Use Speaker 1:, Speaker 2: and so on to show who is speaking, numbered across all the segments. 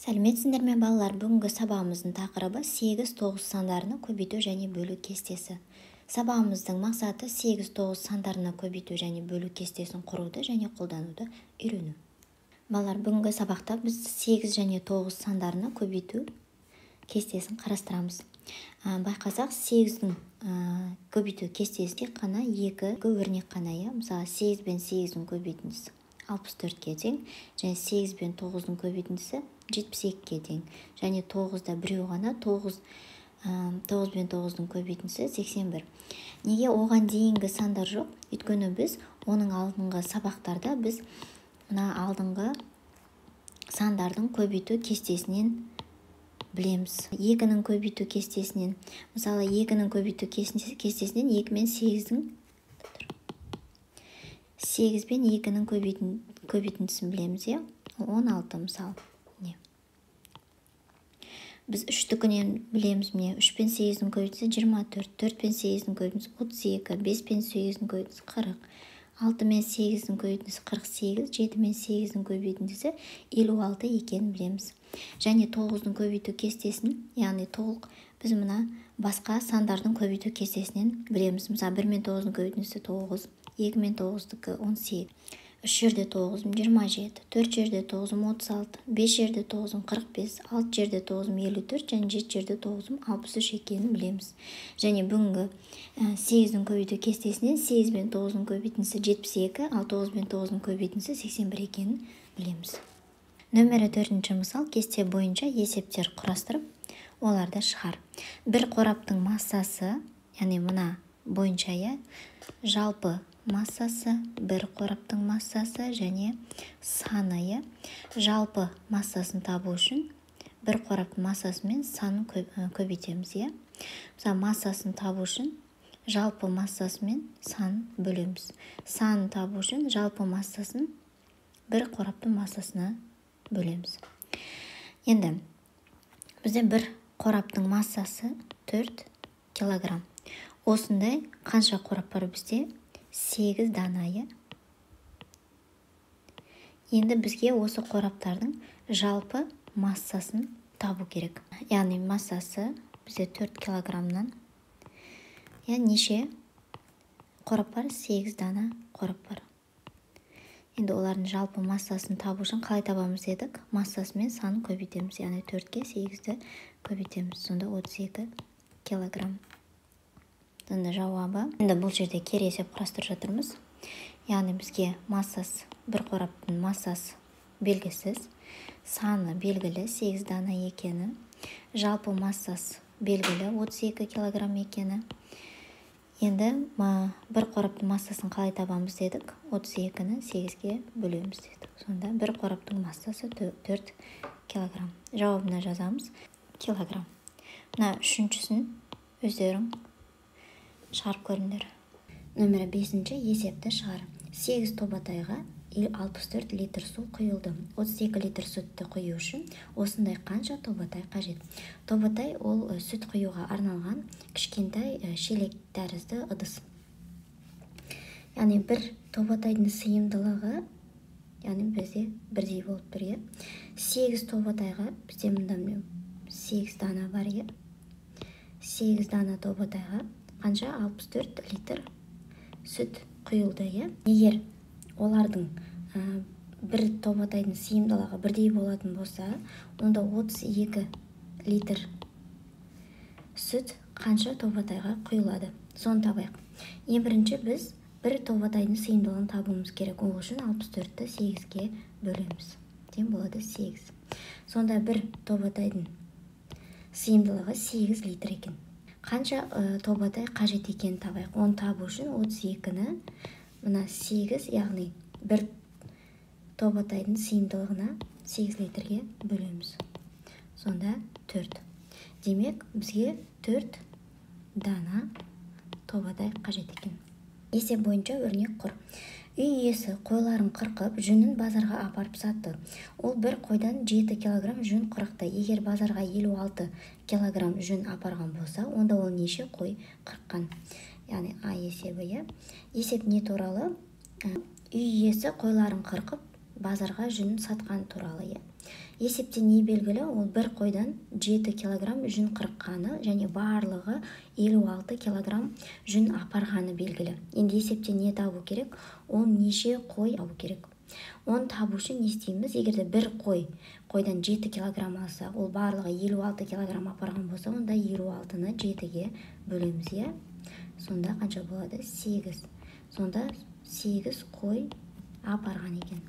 Speaker 1: Сәлеметсіңдер ме, балалар! Бүгінгі сабағымыздың тақырыбы 8-9 сандарына көбейту және бөлу кестесі. Сабағымыздың мақсаты 8-9 сандарына көбейту және бөлу кестесін құруды және қолдануды үйрену. Балалар, бүгінгі сабақта біз 8 және 9 сандарына көбейту кестесін қарастырамыз. Байқасақ, 8-дің көбейту кестесі тек қана екі өрнек қана, иә. Мысалы, 8 бен 8-дің көбейтіндісі 64-ке тең және 8 бен 9-дың көбейтіндісі 72-ке тең. Және 9-да біреу ғана, 9 бен 9-дың көбейтіндісі 81. Неге оған дейінгі сандар жоқ? Өйткені біз оның алдыңғы сабақтарда біз мына алдыңғы сандардың көбейту кестесінен білеміз. 2-нің көбейту кестесінен, мысалы, 2-нің көбейту кестесінен 2 мен 8-дің, 8 бен 2-нің көбейтіндісін білеміз, иә, 16, мысалы. Не? Біз үштікінен білеміз, міне, 3 пен 8-дің көбейтіндісі 24, 4 пен 8-дің көбейтіндісі 32, 5 пен 8-дің көбейтіндісі 40, 6 мен 8-дің көбейтіндісі 48, 7 мен 8-дің көбейтіндісі 56 екенін білеміз. Және 9-дың көбейту кестесін, яғни толық біз мына басқа сандардың көбейту кестесінен білеміз. Мысалы, 1 мен 9-дың көбейтіндісі 9, 2 мен 9-дікі 18, 3 жерде 9 27, 4 жерде 9 36, 5 жерде 9 45, 6 жерде 9 54 және 7 жерде 9 63 екенін білеміз. Және бүгінгі 8-дің көбейту кестесінен 8 бен 9-дың көбейтіндісі 72, ал 9 бен 9-дың көбейтіндісі 81 екенін білеміз. Нөмірі 4-ші мысал: кесте бойынша есептер құрастырып, оларды шығар. Бір қораптың массасы, яғни мына бойынша, иә, жалпы массасы, бір қораптың массасы және саны, иә. Жалпы массасын табу үшін бір қораптың массасы мен санын көбейтеміз, иә. Мысалы, массасын табу үшін жалпы массасы мен санын бөлеміз. Санын табу үшін жалпы массасын бір қораптың массасына бөлеміз. Енді бізде бір қораптың массасы 4 килограмм. Осындай қанша қорап бар бізде? 8 дана, иә. Енді бізге осы қораптардың жалпы массасын табу керек. Яғни массасы бізде 4 килограммнан, иә, неше қорап бар? 8 дана қорап бар. Енді олардың жалпы массасын табу үшін қалай табамыз дедік? Массасы мен санын көбейтеміз. Яғни 4-ке 8-ді көбейтеміз. Сонда 32 килограмм. Сонда жауабы. Енді бұл жерде кері есеп құрастырып жатырмыз. Яғни бізге массасы, бір қораптың массасы белгісіз, саны белгілі 8 дана екені, жалпы массасы белгілі 32 килограмм екені. Енді бір қораптың массасын қалай табамыз дедік? 32-ні 8-ге бөлеміз дедік. Сонда бір қораптың массасы 4 килограмм. Жауабына жазамыз килограмм. Мына үшіншісін өздерің шығарып көріңдер. Нөмірі 5-ші есепті шығар. 8 тобатайға 64 литр су құйылды. 32 литр сүтті құю үшін осындай қанша тобатай қажет? Тобатай ол сүт құюға арналған кішкентай шелек тәрізді ыдыс. Яғни бір тобатайдың сыйымдылығы, яғни бізде бірдей болып тұр, иә. 8 тобатайға бізде мында 8 дана бар, иә. 8 дана тобатайға қанша? 64 литр сүт құйылды, иә. Егер олардың бір тобатайдың сыйымдылығы бірдей болатын болса, онда 32 литр сүт қанша тобатайға құйылады? Соны табайық. Ең бірінші біз бір тобатайдың сыйымдылығын табуымыз керек. Ол үшін 64-ті 8-ге бөлеміз. Тең болады 8. Сонда бір тобатайдың сыйымдылығы 8 литр екен. Қанша тобатай қажет екенін табайық. Оны табу үшін 32-ні мына 8, яғни бір тобатайдың сыйымдылығына 8 литрге бөлеміз. Сонда 4. Демек, бізге 4 дана тобатай қажет екен. Есеп бойынша өрнек құр. Үй иесі қойларын қырқып, жүнін базарға апарып сатты. Ол бір қойдан 7 килограмм жүн қырықты. Егер базарға 56 килограмм жүн апарған болса, онда ол неше қой қырыққан? Яғни А есебі, иә. Есеп не туралы? Үй иесі қойларын қырқып, базарға жүнін сатқан туралы, иә. Есепте не белгілі? Ол бір қойдан 7 килограмм жүн қырыққаны және барлығы 56 килограмм жүн апарғаны белгілі. Енді есепте не табу керек? Ол неше қой алу керек. Оны табу үшін не істейміз? Егер де бір қойдан 7 килограмм алса, ол барлығы 56 килограмм апарған болса, онда 56-ны 7-ге бөлеміз, иә? Сонда қанша болады? 8. Сонда 8 қой апарған екен.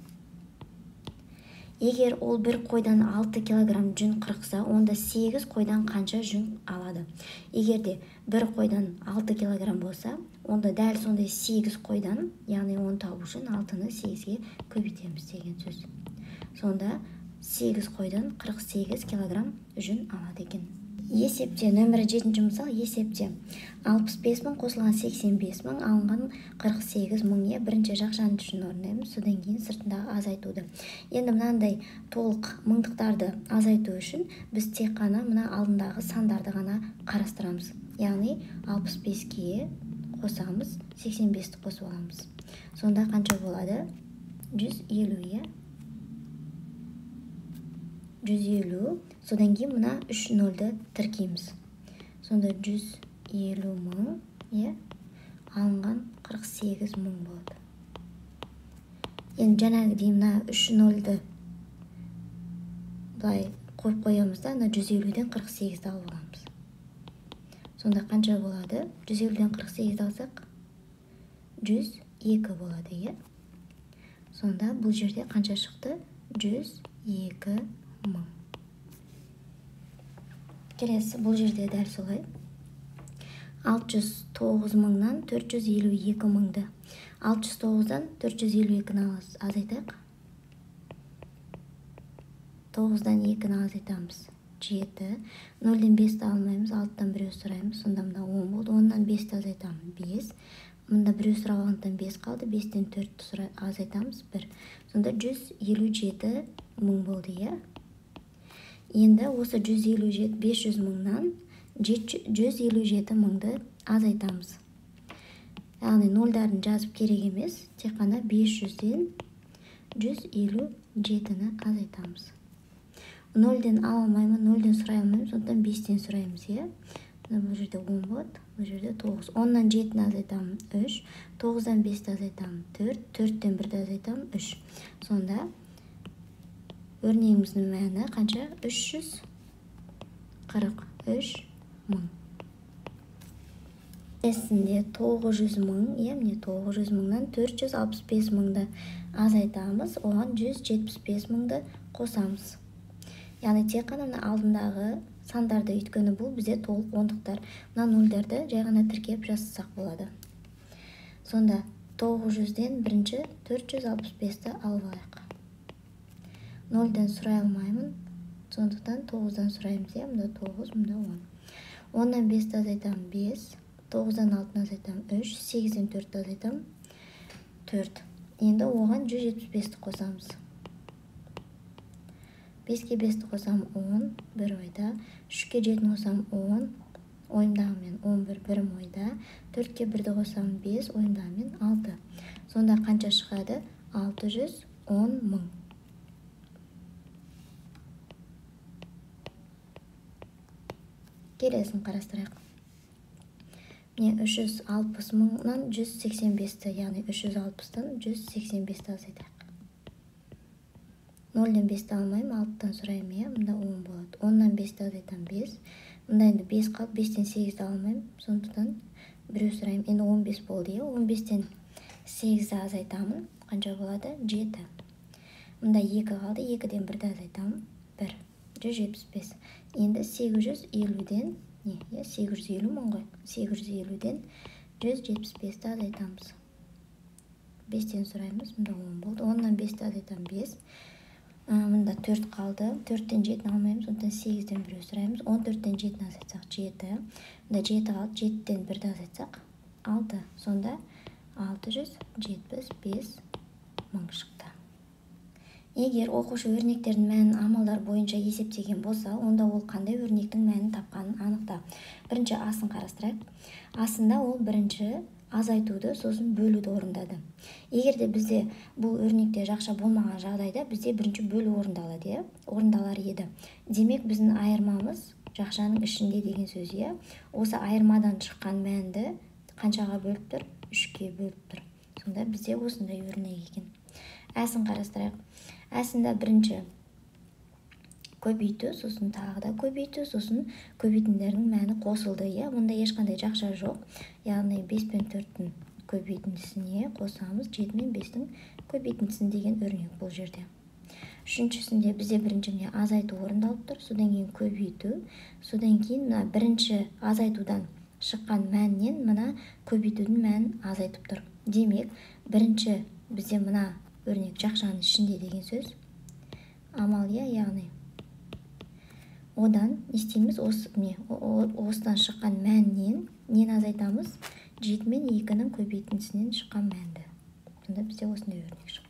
Speaker 1: Егер ол бір қойдан 6 килограмм жүн қырықса, онда 8 қойдан қанша жүн алады? Егер де бір қойдан 6 килограмм болса, онда дәл сондай 8 қойдан, яғни оны табу үшін 6-ны 8-ге көбейтеміз деген сөз. Сонда 8 қойдан 48 килограмм жүн алады екен. Есепте нөмірі 7-ші мысал. Есепте 65 мың қосылған 85 мың алынған 48 мың. Бірінші жақшаның ішін орындаймыз, содан кейін сыртындағы азайтуды. Енді мынандай толық мыңдықтарды азайту үшін біз тек қана мына алдындағы сандарды ғана қарастырамыз. Яғни 65-ке қосамыз, 85-ті қосып аламыз. Сонда қанша болады? 150, иә? 150. Содан кейін мына 3 нөлді тіркейміз. Сонда 150 мың, иә, алынған 48 мың болады. Енді жаңағыдей мына 3 нөлді былай қойып қоямыз да, мына 150-ден 48-ді алып аламыз. Сонда қанша болады? 150-ден 48-ді алсақ, 102 болады, иә? Сонда бұл жерде қанша шықты? 102 мың. Келесі бұл жерде дәл солай. 609 мыңнан 452 мыңды. 609-дан 452-ні азайтайық. 9-дан 2-ні азайтамыз. 7. 0-ден 5-ті алмаймыз, 6-дан біреу сұраймыз. Сонда мында 10 болды. 10-нан 5-ті азайтамыз. 5. Мында біреу сұрағандықтан 5 қалды. 5-тен 4-ті азайтамыз. 1. Сонда 157 мың болды, иә? Енді осы 157 500 мыңнан 157 мыңды азайтамыз. Яғни нольдарын жазып керек емес, тек қана 500-ден 157-ні азайтамыз. 0-ден ала алмаймын, 0-ден сұрай алмаймын, сондықтан 5-тен сұраймыз, иә? Бұл жерде 10 болады, бұл жерде 9. 10-нан 7-ні азайтамын 3, 9-дан 5-ті азайтамын 4, 4-тен 1-ді азайтамын 3. Сонда өрнегіміздің мәні қанша? 343 мың. Есінде 900 мың, иә, міне 900 мыңнан 465 мыңды азайтамыз, оған 175 мыңды қосамыз. Яғни тек қана мына алдындағы сандарды, өйткені бұл бізде толық ондықтар. Мына нөлдерді жай ғана тіркеп жазсақ болады. Сонда 900-ден бірінші 465-ті алып алайық. 0-ден сұрай алмаймын, сондықтан 9-дан сұраймыз, иә, мында 9, мында 10. 10-нан 5-ті азайтамын 5, 9-дан 6-ны азайтамын 3, 8-ден 4-ті азайтамын 4. Енді оған 175-ті қосамыз. 5-ке 5-ті қосамын 10, 1 ойда, 3-ке 7-ні қосамын 10, ойымдағымен 11, 1 ойда, 4-ке 1-ді қосамын 5, ойымдағымен 6. Сонда қанша шығады? 610 мың. Келесін қарастырайық. Міне 360 мыңнан 185-ті, яғни 360-тан 185-ті азайтайық. 0-ден 5-ті алмаймын, 6-тан сұраймын, иә, мында 10 болады. 10-нан 5-ті азайтамын 5. Мында енді 5 қалды, 5-тен 8-ді алмаймын, сондықтан біреу сұраймын. Енді 15 болды, иә, 15-тен 8-ді азайтамын, қанша болады? 7. Мында 2 қалды, 2-ден 1-ді азайтамын, 1. 175. Енді 850-ден, не, 850 мың ғой. 850-ден 175-ті азайтамыз. 5-тен сұраймыз, мында 10 болды. 10-нан 5-ті азайтамын 5. Мында 4 қалды. 4-тен 7-ні алмаймыз, сондықтан 8-ден біреу сұраймыз. 14-тен 7-ні азайтсақ 7. Мында 7 қалды, 7-тен 1-ді азайтсақ 6. Сонда 675 мың шықты. Егер оқушы өрнектердің мәнін амалдар бойынша есептеген болса, онда ол қандай өрнектің мәнін тапқанын анықта. Бірінші асын қарастырайық. Асында ол бірінші азайтуды, сосын бөлуді орындады. Егер де бізде бұл өрнекте жақша болмаған жағдайда, бізде бірінші бөлу орындалады, иә, орындалар еді. Демек, біздің айырмамыз жақшаның ішінде деген сөз, иә. Осы айырмадан шыққан мәнді қаншаға бөліп тұр? 3-ке бөліп тұр. Сонда бізде осындай өрнек екен. Әсін қарастырайық. Әсінде бірінші көбейту, сосын тағы да көбейту, сосын көбейтіндердің мәні қосылды, иә. Мұнда ешқандай жақша жоқ. Яғни 5 пен 4-тің көбейтіндісіне қосамыз 7 мен 5-тің көбейтіндісін деген өрнек бұл жерде. Үшіншісінде бізде бірінші міне азайту орындалып тұр, содан кейін көбейту, содан кейін мына бірінші азайтудан шыққан мәннен мына көбейтудің мәнін азайтып тұр. Демек, бірінші бізде мына өрнек жақшаның ішінде деген сөз. Амал, иә, яғни одан не істейміз? Осы міне осыдан шыққан мәннен нені азайтамыз? 7 мен 2-нің көбейтіндісінен шыққан мәнді. Сонда бізде осындай өрнек шықты.